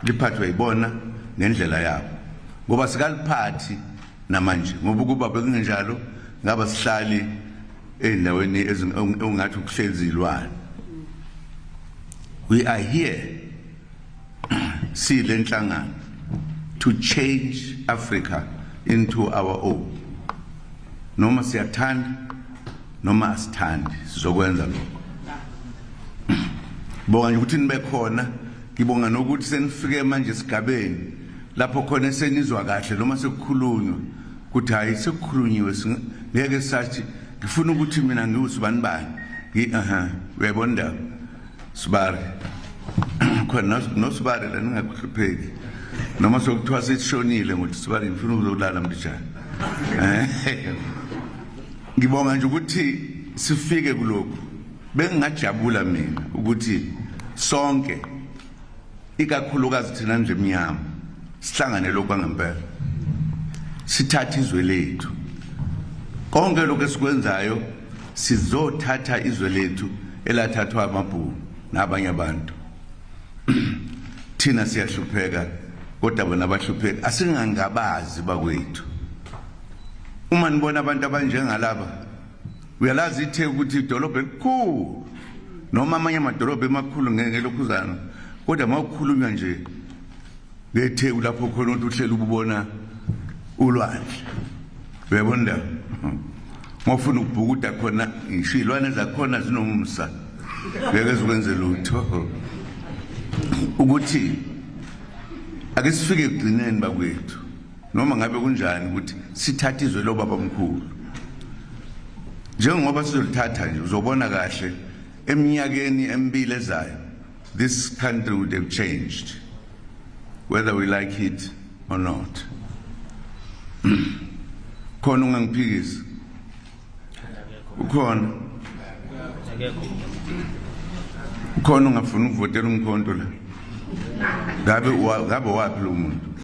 Liphathwe yibona ngendlela yabo, ngoba sikaliphathi namanje, ngoba ukuba bekungenjalo ngaba sihlali ey'ndaweni ongathi ukuhlezi ilwane. We are here sile nhlangano to change Africa into our own. Noma siyathanda noma asithandi, sizokwenza lokho. Bonga nje ukuthi nibe khona. Ngibonga nokuthi senifike manje esigabeni lapho khona senizwa kahle noma sekukhulunywa ukuthi hayi, sekukhulunyiwe, ngeke sathi ngifuna ukuthi mina ngiwusibani bani. Aha, uyayibona indaba sibari khona nosibari la, ningahlupheki noma sokuthiwa sesishonile ngokuthi sibari ngifuna ukuzolala mbijana. Ngibonga nje ukuthi sifike kulokhu. Bengingajabula mina ukuthi sonke, ikakhulukazi thina nje emnyama, sihlangane lokhu kwangempela, sithathe izwe lethu. Konke lokhu esikwenzayo, sizothatha izwe lethu elathathwa amabhunu nabanye abantu. Thina siyahlupheka kodwa bona bahlupheka. Asingangabazi bakwethu, uma nibona abantu abanjengalaba. Uyalazi iTheku ukuthi idolobha elikhulu, noma amanye amadolobha emakhulu ngeke lokhuzana, kodwa uma kukhulunywa nje ngeTheku, lapho khona ukuthi uhleli ububona ulwandle, uyabona la ngofuna ukubhukuda khona, ngisho iy'lwane zakhona zinomsa, ngeke zikwenze lutho. Ukuthi ake sifike ekugcineni bakwethu, noma ngabe kunjani, ukuthi sithathe izwe lobaba mkhulu. Njengoba sizolithatha nje, uzobona kahle eminyakeni emibili ezayo, this country would have changed whether we like it or not. Khona ungangiphikisa? Ukhona? Ukhona ungafuni ukuvotela uMkhonto la? Ngabe wapi lo muntu?